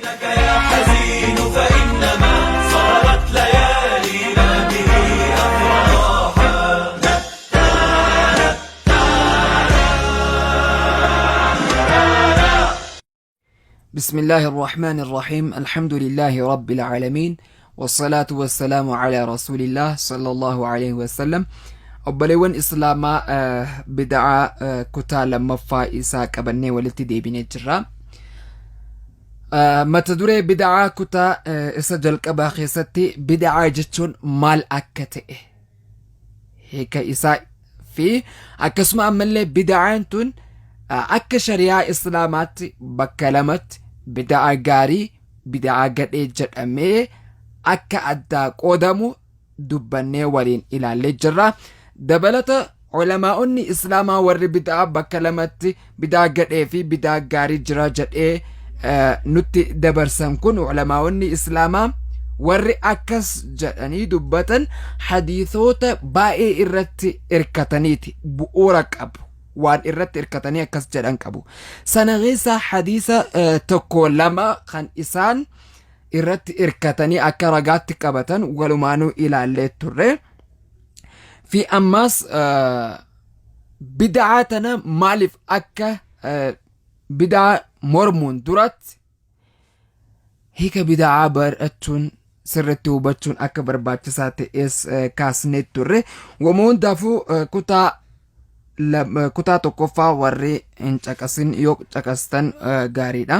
لك يا حزين فإنما صارت ليالينا به أفراحا. بسم الله الرحمن الرحيم الحمد لله رب العالمين والصلاة والسلام على رسول الله صلى الله عليه وسلم. Obboleewwan Islaamaa, bid'aa kutaa lammaffaa isaa qabannee walitti deebinee jirra. Mata duree bid'aa kutaa isa jalqabaa keessatti bid'aa jechuun maal akka ta'e, hiika isaa fi akkasuma ammallee bid'aan tun akka shari'aa Islaamaatti bakka lamatti, bid'aa gaarii, bid'aa gadhee jedhamee akka addaa qoodamu dubbannee waliin ilaallee jirra. Dabalata ulamaa'onni Islaamaa warri bid'aa bakka lamatti, bid'aa gadhee fi bid'aa gaarii jira jedhee nutti dabarsan kun, ulamaa'onni Islaamaa warri akkas jedhanii dubbatan hadiisota baay'ee irratti hirkataniiti, bu'uura qabu. Waan irratti hirkatanii akkas jedhan qabu. Sana keessa hadiisa tokko lama kan isaan irratti hirkatanii akka ragaatti qabatan walumaanuu ilaallee turre. Fi ammaas bid'aa tana maaliif akka bid'aa mormuun duratti hiika bid'aa barachuun, sirriitti hubachuun akka barbaachisaa ta'es kaasnee turre. Wama hundaafuu kutaa tokkoffaa warri hin caqasin yoo caqastan gaariidha.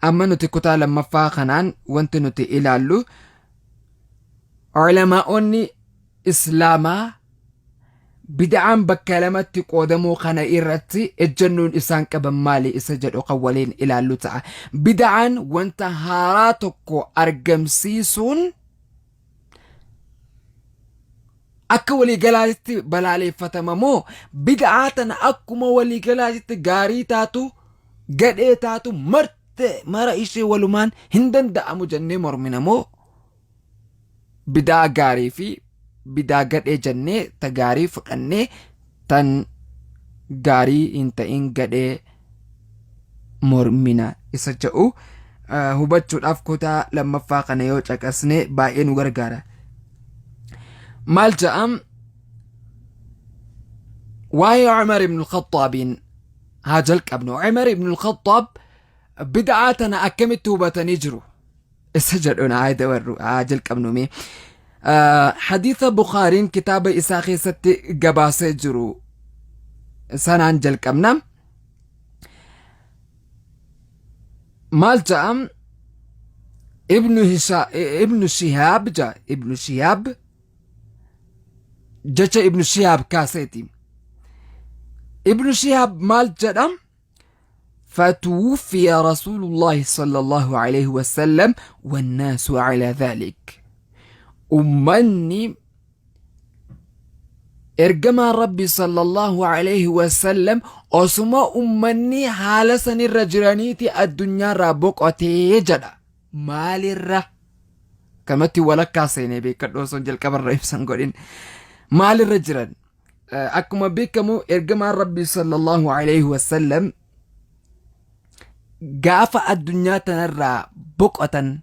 Amma nuti kutaa lammaffaa kanaan wanti nuti ilaallu, ulamaa'onni Islaamaa bid'aan bakka lamatti qoodamuu kana irratti ejjennoon isaan qaban maali isa jedhu kan waliin ilaallu ta'a. Bid'aan wanta haaraa tokko argamsiisuun akka waliigalaatti balaaleeffatama moo, bid'aa tana akkuma waliigalaatti gaarii taatu gadhee taatu marte mara ishee walumaan hin danda'amu jennee mormina moo, bid'aa gaarii fi bid'aa gadhee jennee ta gaarii fudhannee tan gaarii hin ta'in gadhee mormina isa jedhu hubachuudhaaf kutaa lammaffaa kana yoo caqasne baay'ee nu gargaara. Maal ja'am? Waa'ee Umar ibn al-Khaxaabiin haa jalqabnu. Umar ibn al-Khaxaab bid'aa tana akkamitti hubatanii jiru isa jedhuun haa dabarru, haa jalqabnu mee. Hadiisa Bukhaariin kitaaba isaa keessatti gabaasee jiru sanaan jalqabna. Maal ja'am? Ibnu Shihaab ja'a. Ibnu Shihaab, jecha Ibnu Shihaab kaaseeti. Ibnu Shihaab maal jedha? فتوفي رسول الله صلى الله عليه وسلم والناس على ذلك. Ummanni ergamaan Rabbi sallallahu alaihi wasallam osuma ummanni haala sanirra jiraniiti addunyaarraa boqotee jedha. Maalirra? Kamatti walakkaa seenee beekadhu osoo jalqabarra ibsan godhin. Maalirra jiran? Akkuma beekamu ergamaan Rabbi sallallahu alaihi wasallam gaafa addunyaa tanarraa boqotan,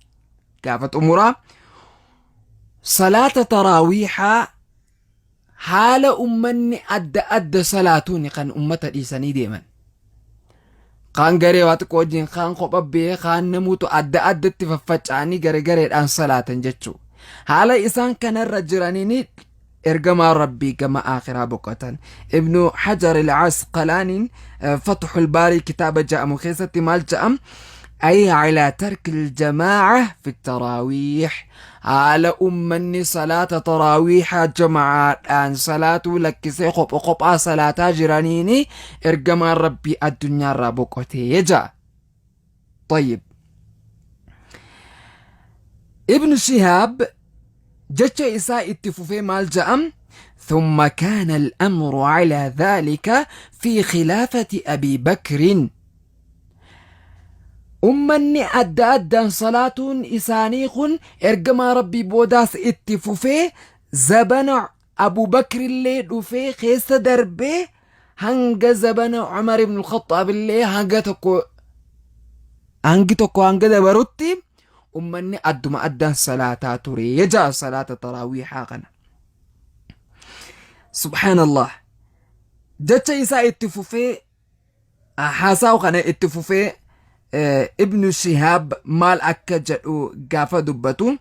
gaafa xumuraa, salaata taraawiixaa haala ummanni adda adda salaatuuni kan ummata dhiisanii deeman. Kaan garee waa xiqqoo wajjin, kaan kopha bee, kaan namuutu adda addatti faffaca'anii gare gareedhaan salaatan jechuu. Haala isaan kanarra jiraniin ergamaan Rabbii gama aakhiraa boqotan. Ibnu Hajar al-Asqalaaniin Fatxul Baarii kitaaba jedhamu keessatti maal jedham? أي على ترك الجماعة في التراويح، haala ummanni salaata taraawiihaa jamaa'aadhaan salaatuu lakkisee kopha kophaa salaataa jiraniini ergamaan Rabbii addunyaarraa boqotee ja'a. طيب، Ibn Shihaab jecha isaa itti fufee maal ja'am? ثم كان الأمر على ذلك في خلافة أبي بكر. Ummanni adda addaan salaatuun isaanii kun ergamaa Rabbii boodaas itti fufee, zabana Abu Bakrillee dhufee keessa darbee, hanga zabana Umar ibn Khaxaab illee hanga tokko Hangi tokko hanga dabarutti ummanni adduma addaan salaataa ture ja'a salaata taraawiihaa kana. Subhaanallah. Jecha isaa itti fufee haasawu kana itti fufee Ibnu Shihaab maal akka jedhu gaafa dubbatu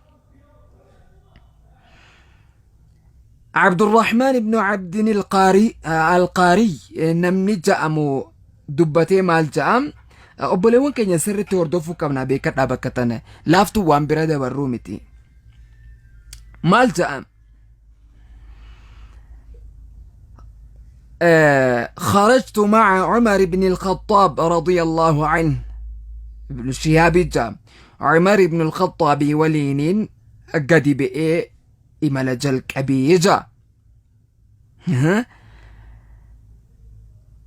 Abdurrahmaan ibnu Abdin Alqaarii namni ja'amu dubbatee maal ja'a obboleewwan keenya sirriitti hordofuu qabna beekadhaa bakka tana laaftuu waan bira dabarruu miti maal ja'a خرجت مع عمر بن الخطاب رضي الله عنه ابن شهاب جا عمر بن الخطاب ولين قد بئ إمال جلقبي جا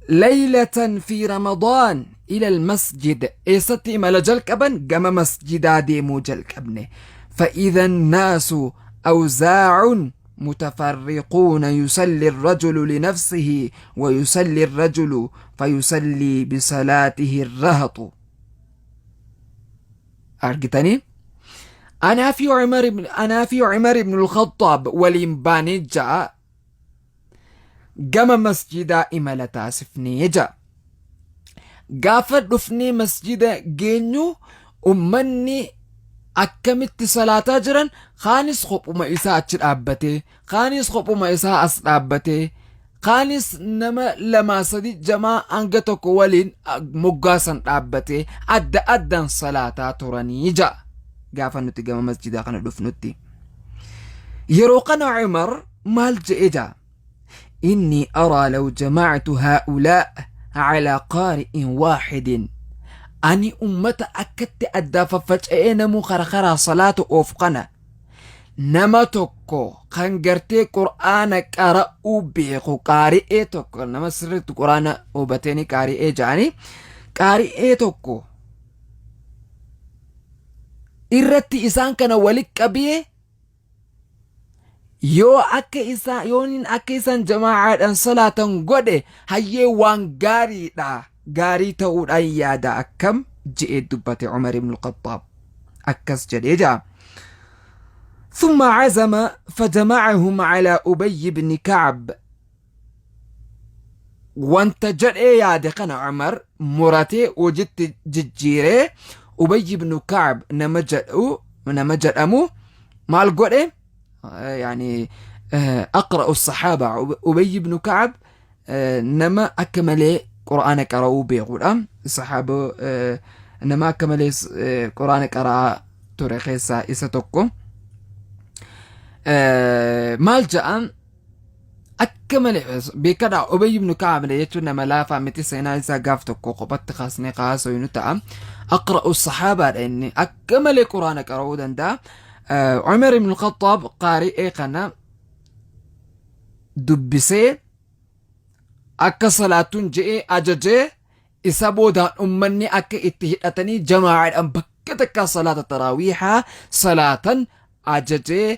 ليلة في رمضان إلى المسجد إيستي إمال جلقبا قام مسجدا ديمو جلقبني فإذا الناس أوزاع متفرقون يصلي الرجل لنفسه ويصلي الرجل فيصلي بصلاته الرهط. أرجتني أنا في عمر بن الخطاب ولين بانجا قام مسجدا إمالة تاسفني جا قافت دفني مسجدا جينيو أمني akkamitti salaataa jiran kaanis kophuma isaa achi dhaabbatee kaanis kophuma isaa as dhaabbatee kaanis nama lamaa sadi jamaa hanga tokko waliin moggaasan dhaabbatee adda addaan salaataa turanii ja'a gaafa nuti gama masjidaa kana dhufnutti. Yeroo kana Umar maal je'e ja'a inni araa law jamactu haa'ulaa calaa qaari'in waaxidin ani ummata akkatti addaa faffaca'ee namuu kara karaa salaata oofu kana nama tokko kan gartee qur'aana qara'uu beeku qaari'ee tokko nama sirriitti qur'aana hubateeni qaari'ee ja'anii qaari'ee tokko irratti isaan kana walitti qabee yoo akka isaa yooniin akka isaan jamaacaadhaan salaatan godhe hayyee waan gaariidha gaarii ta'uudhaan yaada akkam je'ee dubbate Umar ibn al-Khattaab akkas jedhee ja'a. ثم عزم فجمعهم على أبي بن كعب wanta jedhee yaade kana Umar muratee hojitti jijjiiree Ubayy ibn Ka'ab nama jedhu nama jedhamu maal godhe yani aqra'u saxaaba Ubayy ibn Ka'ab nama akka malee qur'aana qara'uu beekudha saxaaba nama akka malee qur'aana qara'aa ture keessaa isa tokko maal jedhan akka malee beekadha Ubay ibn Ka'ab jechuun nama laafaa miti seenaa isaa gaaf tokko kophatti kaasnee kaasoo nu ta'a aqra'u saxaabaadha inni akka malee quraana qara'uu danda'a Umar ibn Khattaab qaari'ee kana dubbisee akka salaatuun je'ee ajajee isa boodaan ummanni akka itti hidhatanii jamaacaadhaan bakka takkaa salaata taraawiihaa salaatan ajajee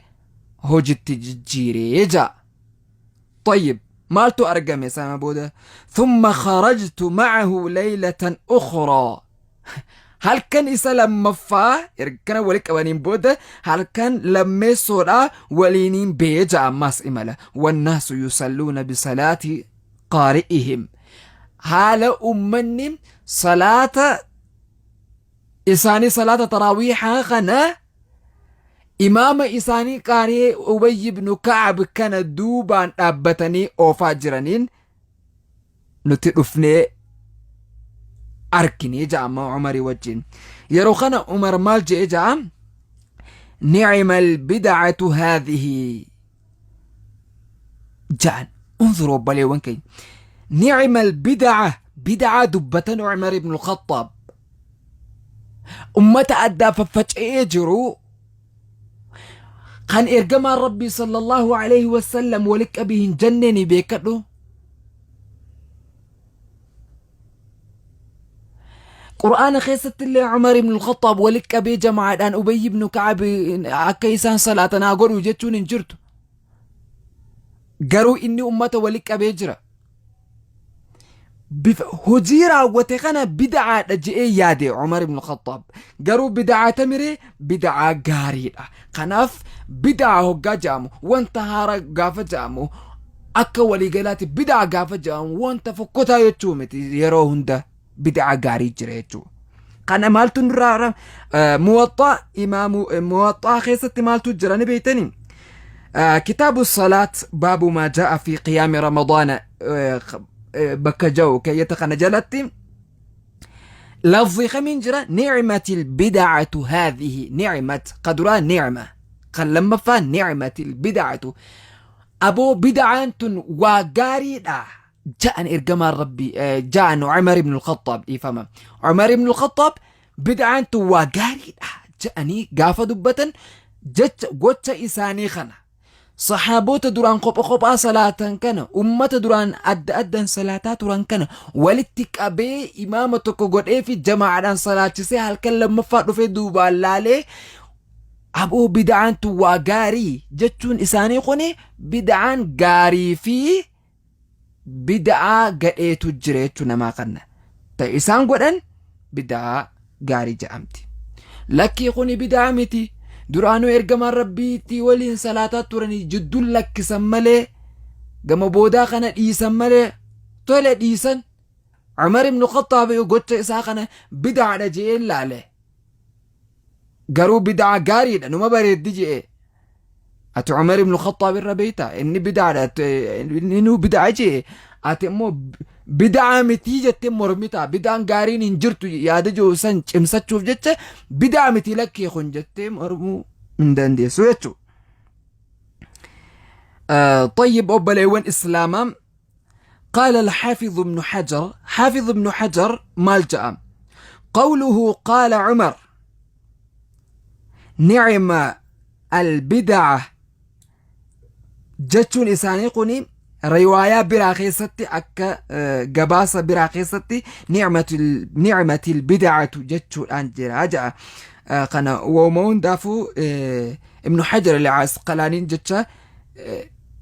hojitti jijjiiree ja'a. طيب maaltu argame sana booda ثم خرجت معه ليلة أخرى halkan isa lammaffaa ergana wali qabaniin booda halkan lammeessoodha waliiniin bee ja'a ammaas imala wannaasu yusalluuna bisalaati qaari'ihim haala ummanni salaata isaanii salaata taraawiixaa kana imaama isaanii qaari'ee Ubayy ibnu Ka'ab kana duubaan dhaabbatanii oofaa jiraniin nuti dhufnee arginee ja'a amma Umarii wajjin. Yeroo kana Umar maal je'e ja'a? Nicma albidacatu haadhihi ja'an. Unzur obboleewwan keenya. Nicma albidaca bidacaa dubbatan Umar ibnu Khattaab. Ummata addaa faffaca'ee jiru kan ergamaan rabbii sallallahu alaihi wasallam walitti qabii hin jenneeni beekadhu. Qur'aana keessatti illee Umar ibn al-Khattaab walitti qabee jamaadhaan Ubay ibn Ka'ab akka isaan salaatan haa godhu jechuun hin jirtu. Garuu inni ummata walitti qabee jira. Bifa hojii raawwate kana bid'aadha je'ee yaade Umar ibn Khattaab. Garuu bid'aa tamiree bid'aa gaariidha. Kanaaf bid'aa hoggaa jedhamu wanta haaraa gaafa jedhamu akka waliigalaatti bid'aa gaafa jedhamu wanta fokkotaa jechuu miti yeroo hunda bid'aa gaarii jira jechuudha. Kana maaltu nurraa muwaxxaa imaamu muwaxxaa keessatti maaltu jira ni beektanii? Kitaabu salaat baabu maa jaa'a fi qiyaami ramadaana bakka ja'u keeyyata kana jalatti lafzi kamiin jira nicmati lbidacatu haadhihi nicmat ka duraa nicma kan lammaffaa nicmati lbidacatu aboo bidacaan tun waa gaariidha ja'an ergamaan rabbii ja'an Umar ibn al-Khattaab dhiifama Umar ibn al-Khattaab bid'aan tun waa gaariidha ja'anii gaafa dubbatan jecha gocha isaanii kana saxaaboota duraan kopha kophaa salaatan kana ummata duraan adda addaan salaataa turan kana walitti qabee imaama tokko godhee fi jamaadhaan salaachisee halkan lammaffaa dhufee duubaan laalee aboo bid'aan tun waa gaarii jechuun isaanii kuni bid'aan gaarii fi bid'aa gadheetu jira jechuu namaa kanna. Ta isaan godhan bid'aa gaarii jedhamti. Lakkii kuni bid'aa miti. Duraanuu ergamaan rabbiitti waliin salaataa turanii jidduun lakkisan malee gama boodaa kana dhiisan malee tole dhiisan. Umar ibn Khattaab gocha isaa kana bid'aadha je'ee laale. Garuu bid'aa gaariidha numa bareeddi je'e. Ati Umar ibn Khattaab irra beekta inni bid'aadha inni nuu bid'a je'e ati immoo bid'aa mitii jettee mormita bid'aan gaariin hin jirtu yaada jiru san cimsachuuf jecha bid'aa mitii lakkee kun jettee mormuu hin dandeessu jechuudha. طيب obboleewwan islaamaa قال الحافظ ابن حجر حافظ ابن حجر مالجأ قوله قال عمر نعم البدعة جتشون إساني قني رواية براخيستي أكا قباسة براخيستي نعمة نعمة البدعة جتشون أنجراجع قنا ومون دافو ابن حجر العسقلاني جتشا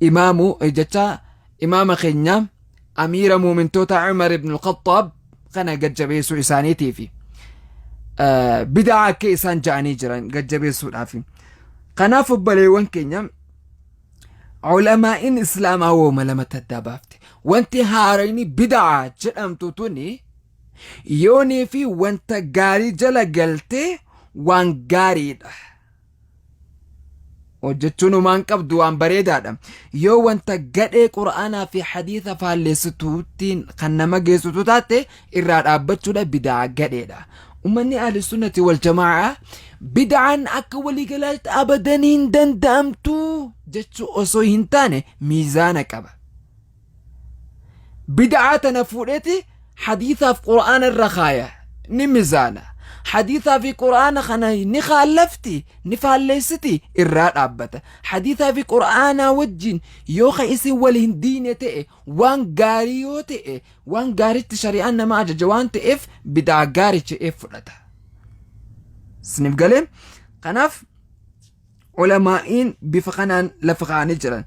إمامو جتشا imaama keenya amiira muumintoota Umar ibn al-Khattaab kana gajjabeessuu isaaniitiifi bidaa akka isaan ja'anii jiran gajjabeessuudhaaf. Kanaaf obboleewwan keenya ulamaa'iin islaamaa wooma lamatti addaa baafte. Wanti haarayni bidaa jedhamtu tuni yoonii fi wanta gaarii jala galtee waan gaariidha. Hojjechuun humaan qabdu waan bareedaadha. Yoo wanta gadhee Qur'aanaa fi hadiisa faalleessituuttiin kan nama geessitu taate irraa dhaabbachuudha bidaa gadheedha. Ummanni ahli sunnati wal jamaa'a bid'aan akka waliigalaatti abadan hin danda'amtu jechuu osoo hin taane miizaana qaba. Bid'aa tana fuudheeti hadiisaaf qur'aana irra kaaya ni mizaana. Hadiisaa fi qur'aana kana ni kaallafti ni faalleessiti irraa dhaabbata. Hadiisaa fi qur'aanaa wajjin yoo ka isin wal hin diine ta'e waan gaarii yoo ta'e waan gaaritti shari'aan nama ajaja waan ta'eef bid'aa gaarii je'ee fudhata. Isiniif galee kanaaf ulamaa'iin bifa kanaan lafa kaa'anii jiran.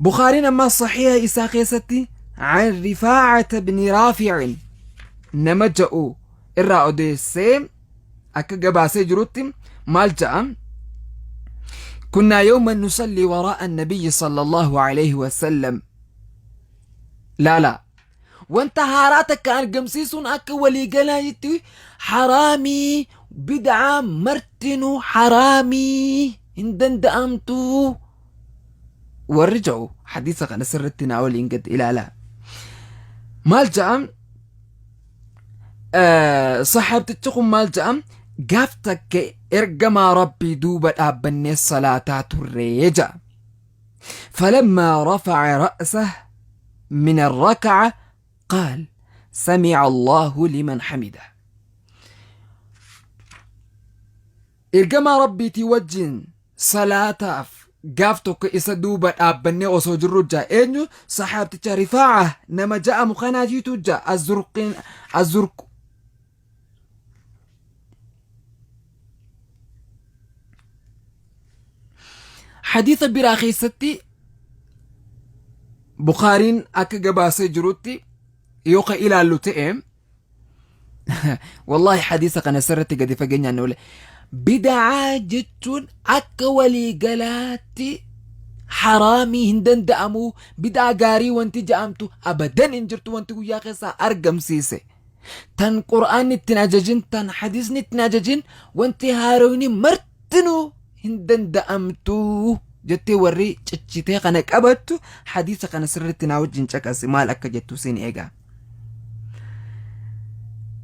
Bukhaariin ammaa saxiiha isaa keessatti an Rifaacata bni Raafi'in nama ja'u irraa odeessee akka gabaasee jirutti maal ja'a? كنا يوما نصلي وراء النبي صلى الله عليه وسلم لا لا Wanta haaraa takka argamsiisuun akka waliigalaatti haraamii bid'aa martinuu haraamii hin danda'amtu warri ja'u hadiisa kana sirritti naa waliin gad ilaalaa. Maal ja'a saxaabtichi kun maal ja'a gaaf takka ergamaa rabbii duuba dhaabbannee salaataa turree ja'a. فلما رفع رأسه من الركعة قال سمع الله لمن حمده Ergamaa Rabbiitii wajjin salaataaf gaaf tokko isa duuba dhaabbannee osoo jirru jaa eenyu saxaabticha Rifaa'a nama ja'amu kanaatiitu jaa azurqiin azurq Hadiisa biraa keessatti Bukhaariin akka gabaasee jirutti yoo ka ilaallu ta'e, wallaahi hadiisa kana sirritti gadi fageenyaan oole. Bid'aa jechuun akka waliigalaatti haraamii hin danda'amu. Bid'aa gaarii wanti ja'amtu abadan hin jirtu. Wanti guyyaa keessaa argamsiise tan qur'aanni ittiin ajajin, tan hadiisni ittiin ajajin, wanti haarowni martinuu hin danda'amtu jettee warri cichitee kana qabattu, hadiisa kana sirritti naa wajjin caqasi, maal akka jettu siin eegaa.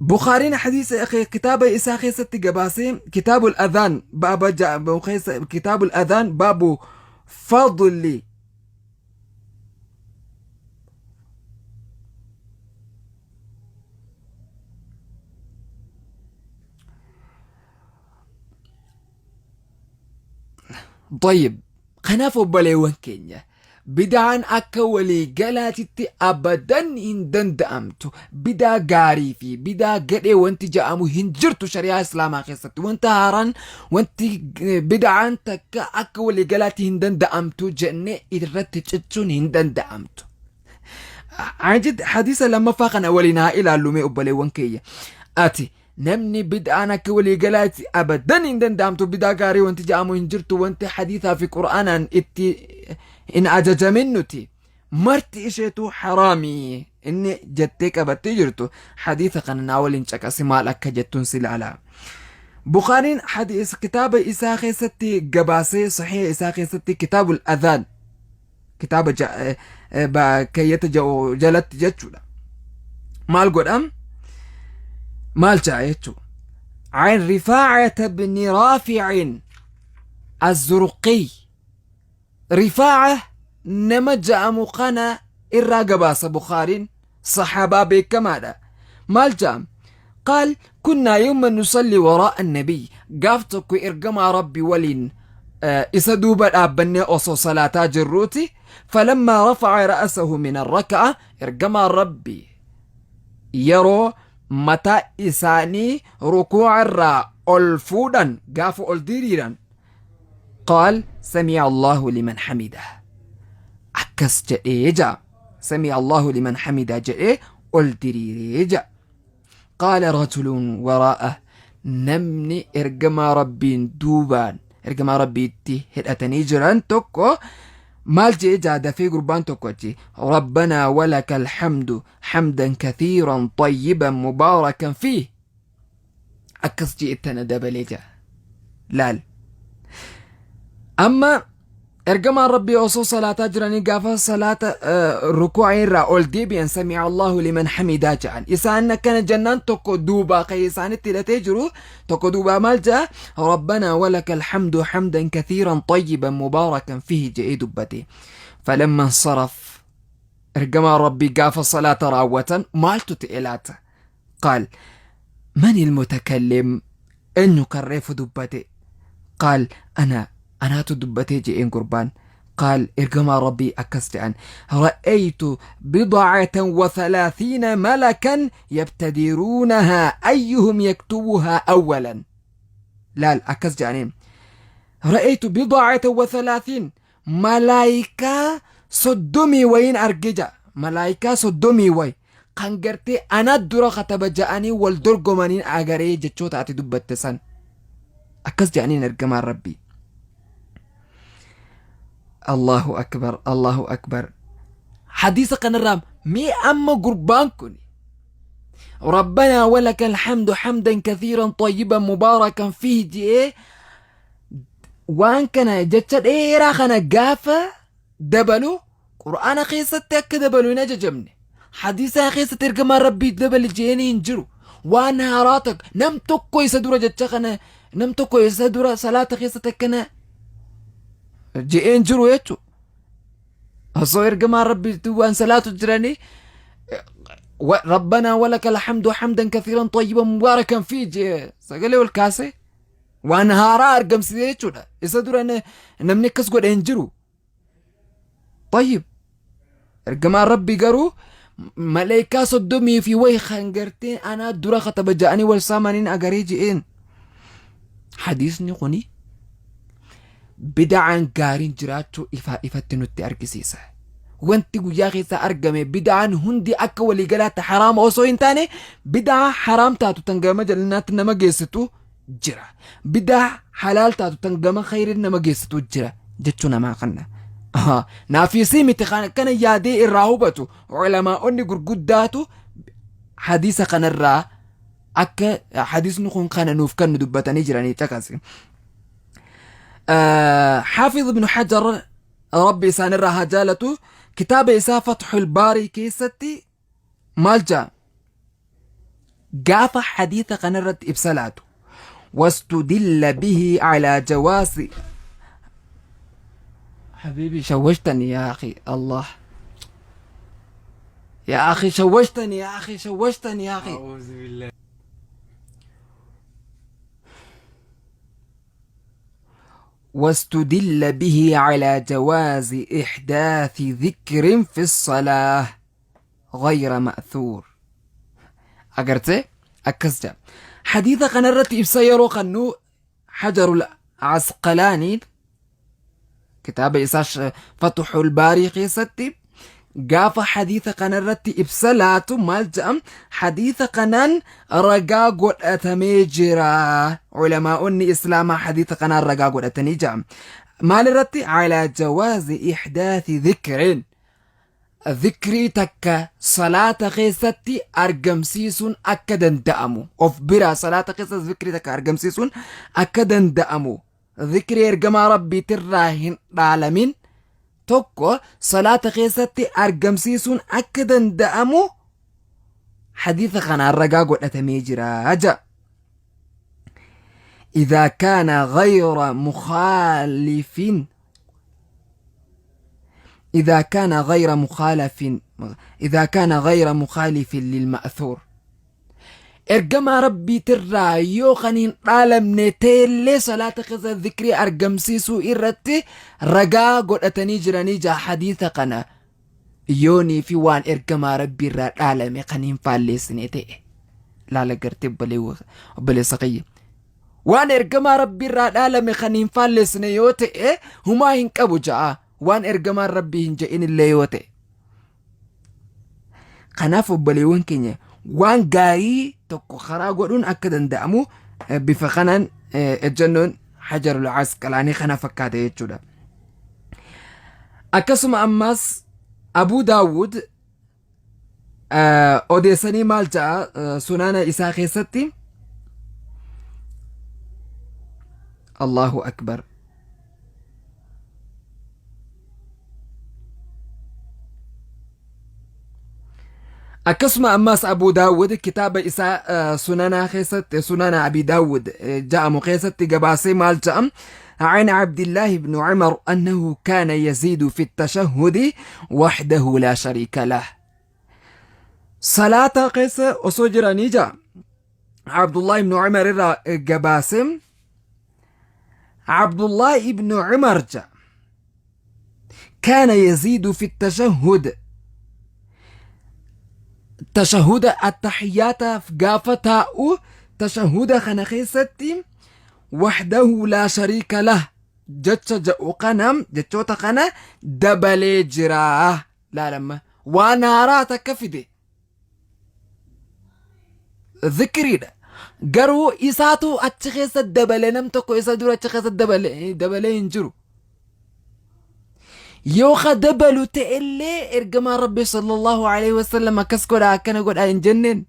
Bukhaariin hadiisa kitaaba isaa keessatti gabaasee, kitaabul adhaan baaba keessa, kitaabul adhaan baabu fadli طيب. Kanaaf obboleewwan keenya, bid'aan akka walii galaatitti abadan hin danda'amtu. Bidaa gaarii fi bidaa gadhee wanti ja'amu hin jirtu shari'aa islaamaa keessatti. Wanta haaraan, wanti bid'aan takka akka walii galaatti hin danda'amtu jennee irratti cichuun hin danda'amtu. Ajid hadiisa lammaffaa kana waliin haa ilaallu mee obboleewwan keenya. Ati namni bid'aan akka waliigalaatti abadan hin danda'amtu, bid'aa gaarii wanti ja'amu hin jirtu, wanti hadiisaa fi qur'aanaan itti hin ajajamin nuti marti isheetu haraamii inni jettee qabattee jirtu, hadiisa kana naa waliin caqasi, maal akka jettuun si ilaala. Bukhaariin hadiis kitaaba isaa keessatti gabaasee, sahiha isaa keessatti, kitaabul adhaan kitaaba keeyyata ja'u jalatti jechuudha. Maal godha? Maal ja'a jechuudha? عن رفاعة بن رافع الزرقي، رفاعة نما جاء قنا إرى قباس بخارين، صحابة بكمالا، مال جام؟ قال: كنا يوما نصلي وراء النبي، gaaf tokko ergamaa rabbi waliin isa duuba dhaabbannee osoo salaataa jirruuti، فلما رفع رأسه من الركعة، ergamaa rabbi yeroo mataa isaanii rukuuca irraa ol fuudhan, gaafa ol diriiran، قال: سمع الله لمن حمده akkas jedhee ja'a. سمع الله لمن حمده jedhee ol diriiree ja'a. قال رجل وراءه، namni ergamaa rabbiin duubaan ergamaa rabbiitti hidhatanii jiran tokko maal jedhe jaa? Dafee gurbaan tokko achi: ربنا ولك الحمد حمدا كثيرا طيبا مباركا فيه akkas jee ittana dabalee jaa. Laal, amma ergamaan rabbii osoo salaataa jiranii gaafa salaata rukuu'a irraa ol deebi'an سمع الله لمن حمده jedhan. Isaan akkana jennaan tokko duubaa ka'ee isaanitti hidhatee jiru tokko duubaa maal jedha? ربنا ولك الحمد حمدا كثيرا طيبا مباركا فيه jedhee dubbate. فلما انصرف، ergamaan rabbii gaafa salaata raawwatan maaltu ta'e laata? قال: من المتكلم؟ Eenyu kan reefu dubbate? قال: أنا، anaatu dubbatee je'een gurbaan. قال، ergamaa rabbii akkas jedhan: رأيت بضعة وثلاثين ملكا يبتدرونها أيهم يكتبها أولا. Laal, akkas jedhaniin: رأيت بضعة وثلاثين، malaayikaa 30 wayin arge ja'a. Malaayikaa 30 wayi kan gartee ana dura kataba ja'anii wal dorgomaniin agaree jechoota ati dubbatte san, akkas jedhaniin ergamaan rabbii. الله أكبر، الله أكبر. Hadiisa kanarraa mee amma gurbaan kun ربنا ولك الحمد حمدا كثيرا طيبا مباركا فيه jedhee waan kana jecha dheeraa kana gaafa dabalu, qur'aana keessatti akka dabalu hin ajajamne, hadiisa keessatti ergamaan rabbii dabali je'anii hin jiru. Waan haaraa tokko nam tokko isa dura jecha kana, nam tokko isa dura salaata keessatti akkana je'een jiru jechuudha. Osoo ergamaan rabbii waan salaatu jiranii ربنا ولك الحمد حمدا كثيرا طيبا مباركا فيه jee sagalee ol kaase waan haaraa argamsiise jechuudha. Isa dura namni akkas godhe hin jiru. طيب, ergamaan rabbii garuu maleekaa 30 fi wayi kan gartee anaa dura kataba ja'anii wal saamaniin agaree je'een. Hadiisni kuni bida'aan gaariin jiraachuu ifaa ifatti nutti argisiisa. Wanti guyyaa keessa argame bid'aan hundi akka waliigalaatti haraama osoo hin taane bid'aa haraam taatu tan gama jal'inaatti nama geessitu jira. Bid'aa halaal taatu tan gama khayriin nama geessitu jira jechuu namaa kanna. Naafisii miti kan akkana yaadee irraa hubatu ulamaa'onni gurguddaatu hadiisa kanarraa akka hadiisni kun kana nuuf kennu dubbatanii jiranii caqasi. Xaafiz ibnu Hajar Rabbi isaanirraa haa jaalatu kitaaba isaa Fatxul Baarii keessatti maal ja'a? Gaafa hadiisa kanarratti ibsa laatu. واستدل به على جواز حبيبي شوشتني يا أخي الله يا أخي شوشتني يا أخي شوشتني يا أخي أعوذ بالله. واستدل به على جواز إحداث ذكر في الصلاة غير مأثور. Agartee akkas jedha. Hadiisa kanarratti ibsa yeroo kannu Hajarul Asqalaaniin kitaaba isaa Fatxul Baarii keessatti gaafa hadiisa kanarratti ibsa laatu maal jedham hadiisa kanaan ragaa godhatamee jira. Ulamaa'onni Islaamaa hadiisa kanaan ragaa godhatanii jedham. Maal irratti? Alaa jawaazi ihdaathi dhikriin. Dhikrii takka salaata keessatti argamsiisuun akka danda'amu of biraa salaata keessa dhikrii takka argamsiisuun akka danda'amu dhikrii ergamaa rabbiitirraa hin dhaalamin tokko salaata keessatti argamsiisuun akka danda'amu hadiisa kanaan ragaa godhatamee jira ja'a. إذا كان غير مخالف إذا كان غير مخالف إذا كان غير مخالف للمأثور ergamaa rabbiitirraa yoo kan hin dhaalamne ta'ellee salaata keessa zikrii argamsiisuu irratti ragaa godhatanii jiranii jaa hadiisa kana yoonii fi waan ergamaa rabbiirraa dhaalame kan hin faalleessine ta'e laala gartee obboleessa kiyya waan ergamaa rabbiirraa dhaalame kan hin faalleessine yoo ta'e humaa hin qabu ja'a waan ergamaan rabbii hin je'in illee yoo ta'e. Kanaaf obboleewwan keenya waan gaarii tokko karaa godhuun akka danda'amu bifa kanaan ejjennoon Hajarul Asqalaanii kana fakkaata jechuudha. Akkasuma ammas Abuu Daawud odeessanii maal ja'a sunaana isaa keessatti Allahu Akbar. Akkasuma ammas Abuu Daawud kitaaba isaa sunanaa keessatti sunana Abi Daawud ja'amu keessatti gabaasee maal ja'am عن عبد الله بن عمر أنه كان يزيد في التشهد وحده لا شريك له صلاة قيس أسجراني جاء عبد الله بن عمر قباسم عبد الله بن عمر جاء كان يزيد في التشهد تشهد التحيات قافتا تشهد خنخيستي وحده لا شريك له jecha jedhu kana jechoota kana dabalee jira laalamma waan haaraa takka fide zikriidha garuu isaatu achi keessa dabale nam tokko isa dura achi keessa dabalee hin jiru yoo ka dabalu ta'ellee ergamaan rabbi sallallahu alaihi wasallam akkas godha akkana godha hin jenneen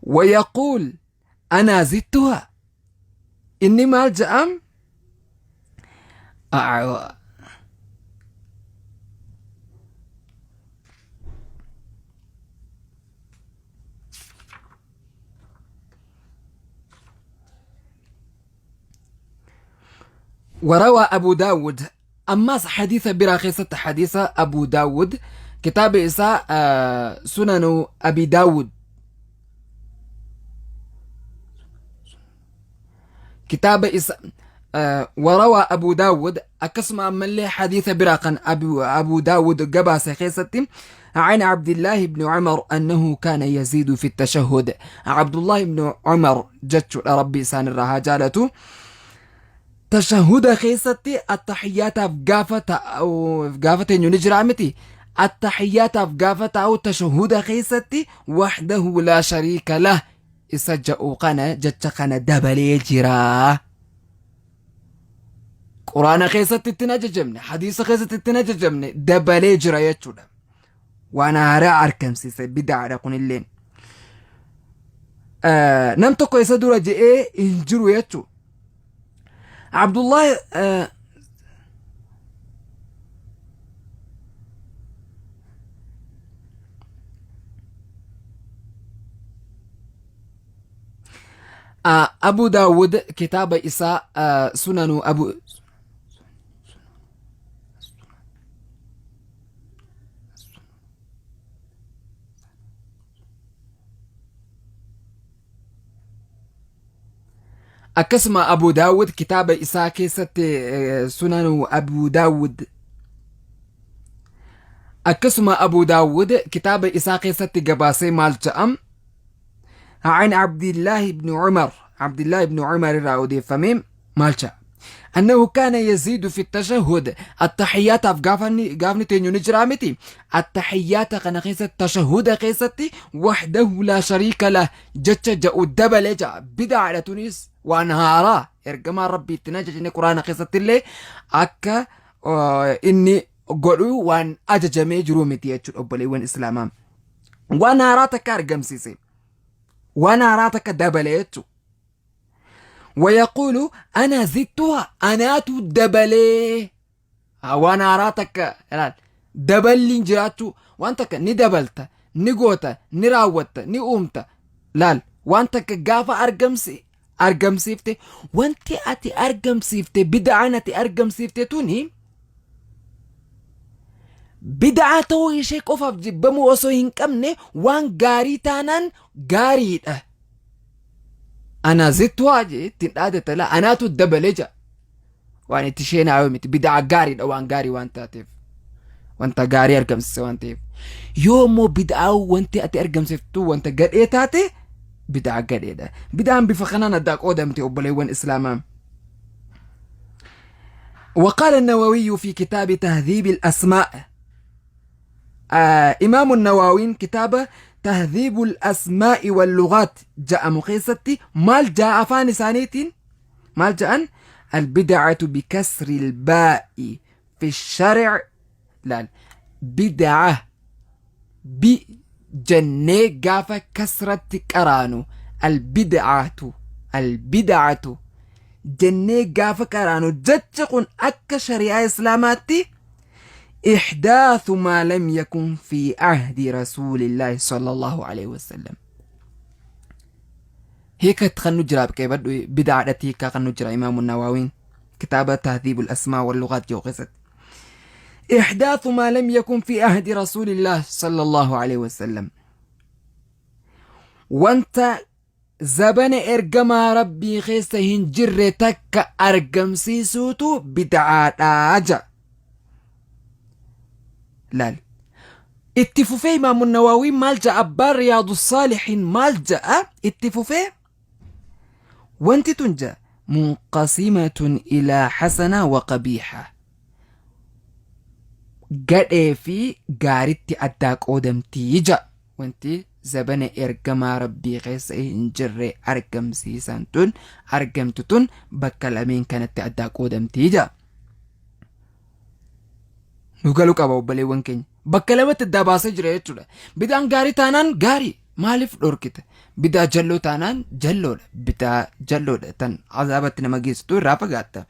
ويقول أنا زدتها إني مال جأم وروى أبو داود أماس حديث براخيصة حديث أبو داود كتاب إساء سنن أبي داود كتاب إساء وروى أبو داود أكسم من لي حديث براقا أبو داود قباس خيستي عن عبد الله بن عمر أنه كان يزيد في التشهد عبد الله بن عمر جتش ربي سان الرهاجالته Tashahuda keessatti attahiyaataaf gaafa taa'u gaafa teenyu ni jira miti. Attahiyaataaf gaafa taa'u tashahuda keessatti wahdahu laa shariika lah isa ja'u kana jecha kana dabalee jira. Quraana keessatti ittiin ajajamne, hadiisa keessatti ittiin ajajamne dabalee jira jechuudha. Waan haaraa argamsiise bidaadha kunilleen. Nam tokko isa dura je'ee hin jiru jechuudha. Abdullahi Abu Daawud kitaaba isaa sunanu Abu Akkasuma Abu Daawud kitaaba isaa keessatti sunanu Abu Daawud akkasuma Abu Daawud kitaaba isaa keessatti gabaasee maal jedham عن عبد الله بن عمر عبد الله بن عمر irraa maal jedha أنه كان يزيد في التشهد التحيات gaafni teenyu ni jira miti التحيات kana keessatti tashahuda keessatti وحده لا شريك له jecha ja'u dabale ja'a bidaadha tunis waan haaraa ergamaa rabbii ittiin ajajne quraana keessatti illee akka inni godhu waan ajajamee jiru miti jechuudha obboleewwan islaamaa waan haaraa takka argamsiise waan haaraa takka dabale jechuudha. ويقول أنا زدتها أناتو دبلي waan haaraa takka ilaal daballiin jiraachuu waan takka ni dabalta ni goota ni raawwatta ni uumta laal waan takka gaafa argamsi argamsiifte wanti ati argamsiifte bid'aan ati argamsiifte tuni bid'aa ta'uu ishee qofaaf jibbamuu osoo hin qabne waan gaarii taanaan gaariidha. Ana zittuhaa jee ittiin dhaadata laa anaatu dabale ja'a. Waan itti sheenaayoo miti bid'aa gaariidha waan gaarii waan taateef. Wanta gaarii argamsiise waan ta'eef. Yoo immoo bid'aa wanti ati argamsiiftu wanta gadhee taate bid'aa gadheedha. Bid'aan bifa kanaan addaa qoodamte obboleewwan islaamaa. وقال النووي في كتاب تهذيب الأسماء إمام النووي كتاب تهذيب الأسماء واللغات جاء مقيستي مال جاء أفان سانيتين مال جاء البدعة بكسر الباء في الشرع لا بدعة بجنة قافة كسرة كرانو البدعة البدعة jennee gaafa qaraanu jechi kun akka shari'aa islaamaatti ihdaasu maa lam yakun fi ahdi rasuulillaahi sallallahu alaihi wasallam hiika itti kan nu jira qeebadhu bidaadhatti hiikaa kan nu jira imaamu nawaawiin kitaaba tahdiibul asmaa wal lugaat jedhu keessatti إحداث ما لم يكن في عهد رسول الله صلى الله عليه وسلم وانت Zabana ergamaa Rabbii keessa hin jirre takka argamsiisuutu bid'aadha ja'a. Laal. Itti fufee Imaamu Nawaawiin maal ja'a abbaan Riyaadu Saalihiin maal ja'a itti fufee wanti tun ja'a munqasimatun ilaa hasana wa qabiiha. Gadhee fi gaaritti addaa qoodamtii ja'a. Wanti zabana ergamaa Rabbii keessa hin jirre argamsiisan tun argamtu tun bakka lameen kanatti addaa qoodamtii ja'a. Nu galu qaba obboleewwan keenya. Bakka lamatti addaa baasee jira jechuudha. Bid'aan gaarii taanaan gaarii maaliif dhorkita? Bid'aa jalloo taanaan jalloodha. Bid'aa jalloodha tan azaabatti nama geessitu irraa fagaatta.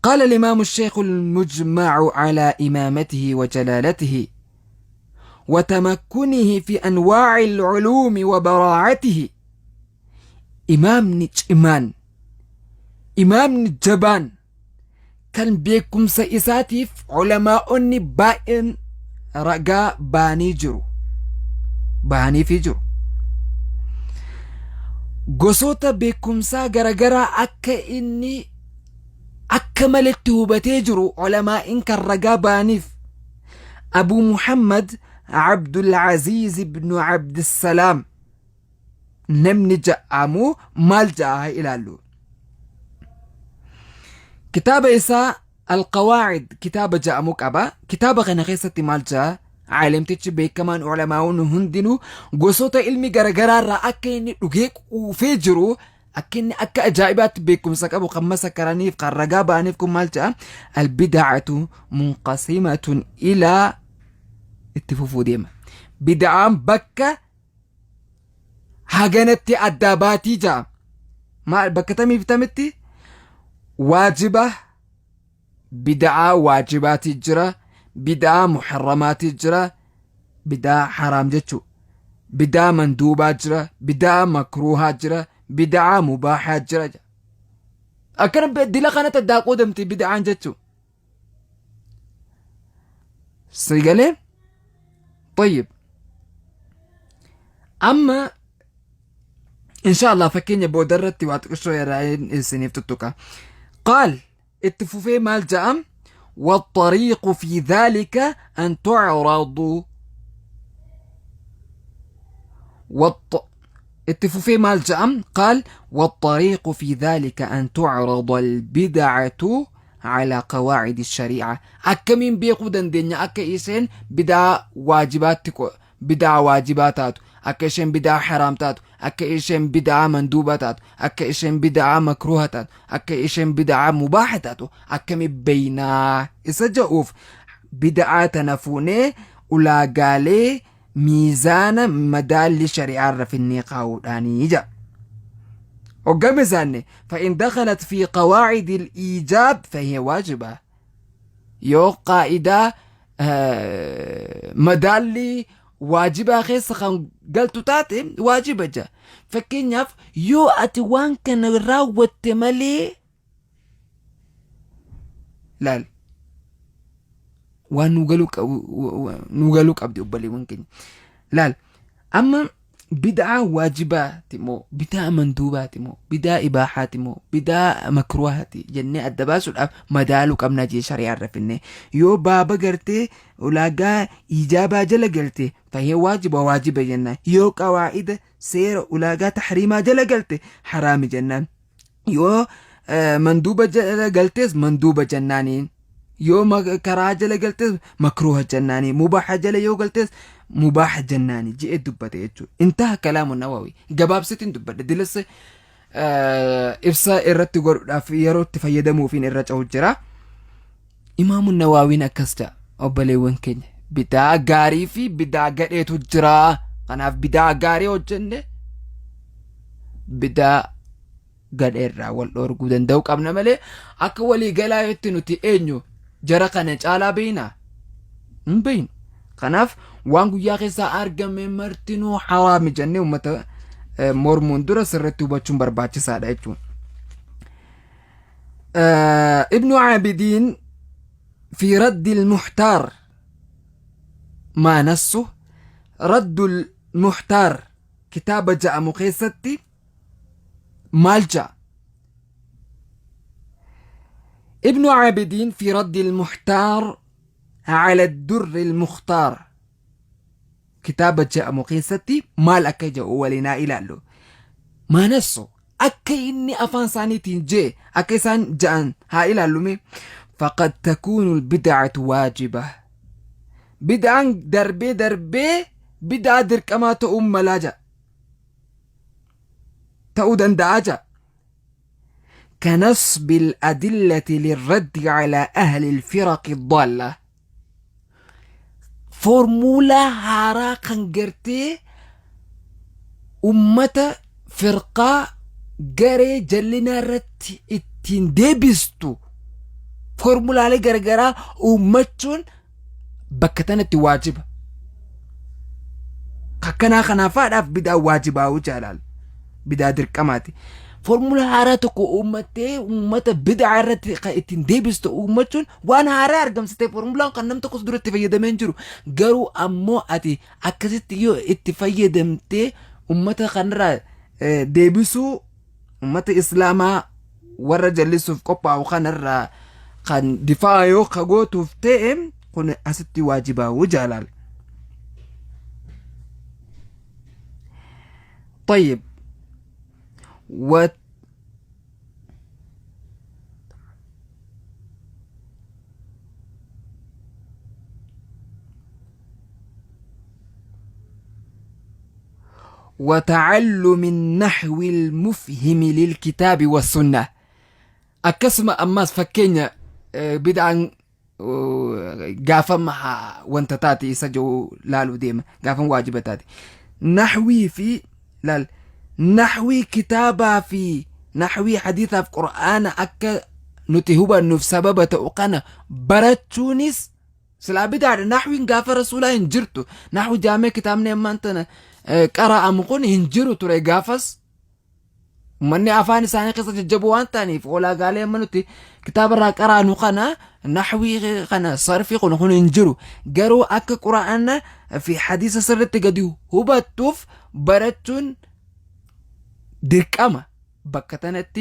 قال الإمام الشيخ المجمع على إمامته وجلالته وتمكنه في أنواع العلوم وبراعته إمامni cimaan imaamni jabaan kan beekumsa isaatiif culamaa'onni baay'een ragaa baanii jiru bahaniifii jiru gosoota beekumsaa garagaraa akka inni akka maletti hubatee jiru culamaa'in kan ragaa bahaniif Abu Muhammad Abdul Aziz ibn Abdissalaam namni ja'amu maal ja'a haa ilaallu. Kitaaba isaa Alqawaacid kitaaba ja'amu qaba. Kitaaba kana keessatti maal ja'a? Caalimtichi beekamaan ulamaa'oon hundinuu gosoota ilmi garagaraa irraa akka inni dhugee quufee jiru akka inni akka ajaa'ibaatti beekumsa qabu kan masakaraniif kan ragaa ba'aniif kun maal ja'a? Albidacatu munqasimatun ilaa itti fufuu deema. Bida'aan bakka haganatti addaa baatii ja'a. Maal bakka tamiif tamitti? Waajiba bida'aa waajibaati jira, bida'aa muharramaati jira, bida'aa haraam jechuu. Bida'aa manduubaa jira, bida'aa makruuhaa jira, bida'aa mubaahaa jira. Akkana dila kanatti addaa qoodamti bida'aan jechuu. Sigalee? طيب amma insha Allah fakkeenya booda irratti waa xiqqishoo irraa isiniif tuttuqa. Qaal itti fufee maal ja'am? والطريق في ذلك أن تعرض itti fufee maal ja'am? قال والطريق في ذلك أن تعرض البدعة على قواعد الشريعة. Akkamiin beekuu dandeenya akka isheen bidaa waajibaatti bidaa waajibaa taatu, akka isheen bidaa haraam taatu, akka isheen bidaa manduubaa taatu, akka isheen bidaa makruuha taatu, akka isheen bidaa mubaaha taatu akkami beeynaa isa ja'uuf bidaa tana fuunee ulaagaalee miizaana madaalli shari'aa irra finnee kaa'uudhaanii ja'a. Hogga mizaanne فإن دخلت في قواعد الإيجاب فهي واجبة. Yoo qaa'idaa madaalli waajibaa keessa kan galtu taate waajiba ja'a. Fakkeenyaaf yoo ati waan kana raawwatte malee laal waan nu galuu qabu nu galuu qabdi obboleewwan keenya. Laal amma bid'aa waajibaati moo bid'aa manduubaati moo bid'aa ibaahaati moo bid'aa makruuhaati jennee adda baasuudhaaf madaaluu qabnaa jee shari'aa irra finne. Yoo baaba gartee ulaagaa ijaabaa jala galte fahee waajiba waajiba jennaan. Yoo qawaa'ida seera ulaagaa tahriimaa jala galte haraami jennaan. Yoo manduuba jala galtees manduuba jennaaniin. Yoo karaa jala galtees makruuha jennaanii. Mubaaha jala yoo galtees mubaaha jennaanii je'ee dubbate jechuudha. Intaha kalaamu Nawawi. Gabaabsitiin dubbadhe. Dilas ibsa irratti godhuudhaaf yeroo itti fayyadamuufiin irra ca'u jira. Imaamu Nawaawiin akkas ja'a obboleewwan keenya. Bidaa gaarii fi bidaa gadheetu jira. Kanaaf bidaa gaarii hojjenne bidaa gadheerraa wal dhoorguu danda'uu qabna malee akka walii galaa itti nuti eenyu jara kana caalaa beeknaa? Hin beeknu. Kanaaf waan guyyaa keessaa argame martinuu haraami jennee uummata mormuun dura sirriitti hubachuun barbaachisaadha jechuudha. Ibnu Caabidiin fi raddi al-muhtaar maa nassu raddu al-muhtaar kitaaba ja'amu keessatti maal ja'a? Ibnu Caabidiin fi raddi al-muhtaar ala ad-durri al-mukhtaar kitaaba ja'amu keessatti maal akka ja'u waliin haa ilaallu. Maa nassu akka inni afaan isaaniitiin jee akka isaan ja'an haa ilaallume. Faqad takuunu al-bid'atu waajiba. Bid'aan darbee darbee bid'aa dirqamaa ta'uun malaa ja'a. Ta'uu danda'a ja'a. كنصب الأدلة للرد على أهل الفرق الضالة. Foormuulaa haaraa kan gartee ummata firqaa garee jallinaa irratti ittiin deebistu foormulaalee garagaraa uummachuun bakka tanatti waajiba. Akkanaa kanaafaadhaaf bidaa waajibaa'uu jaalaal. Bidaa dirqamaati. Foormulaa haaraa tokko uummattee uummata bidaa irratti kan ittiin deebistu uummachuun waan haaraa argamsite foormulaan kan nam tokkos duratti fayyadamee hin jiru. Garuu ammoo ati akkasitti yoo itti fayyadamtee uummata kanarraa deebisuu uummata islaamaa warra jallisuuf qophaa'u kanarraa kan difaa yoo ka gootuuf ta'e kun asitti waajibaa'uu jaalaal. طيب و Watacallumi naxwi lmufhimi lilkitaabi wassunnah. Akkasuma ammaas fakkeenya bid'aan gaafama wanta taate isa jiru laaluu deema, gaafam waajiba taate. Naxwii fi laal, naxwii kitaabaa fi naxwii hadiisaaf qur'aana akka nuti hubannuuf sababa ta'u kana barachuunis silaa bidaadha. Naxwiin gaafa rasuulaa hin jirtu. Naxwi jaamee kitaabni ammaan tana qara'amu kun hin jiru ture gaafas. Uummanni afaan isaanii keessa jajjaboo waan ta'aniif ulaagaalee amma nuti kitaaba irraa qaraanu kana, naxwii kana, sarfii kun kun hin jiru. Garuu akka quraana fi hadiisa sirriitti gadi hubattuuf barachuun dirqama bakka tanatti.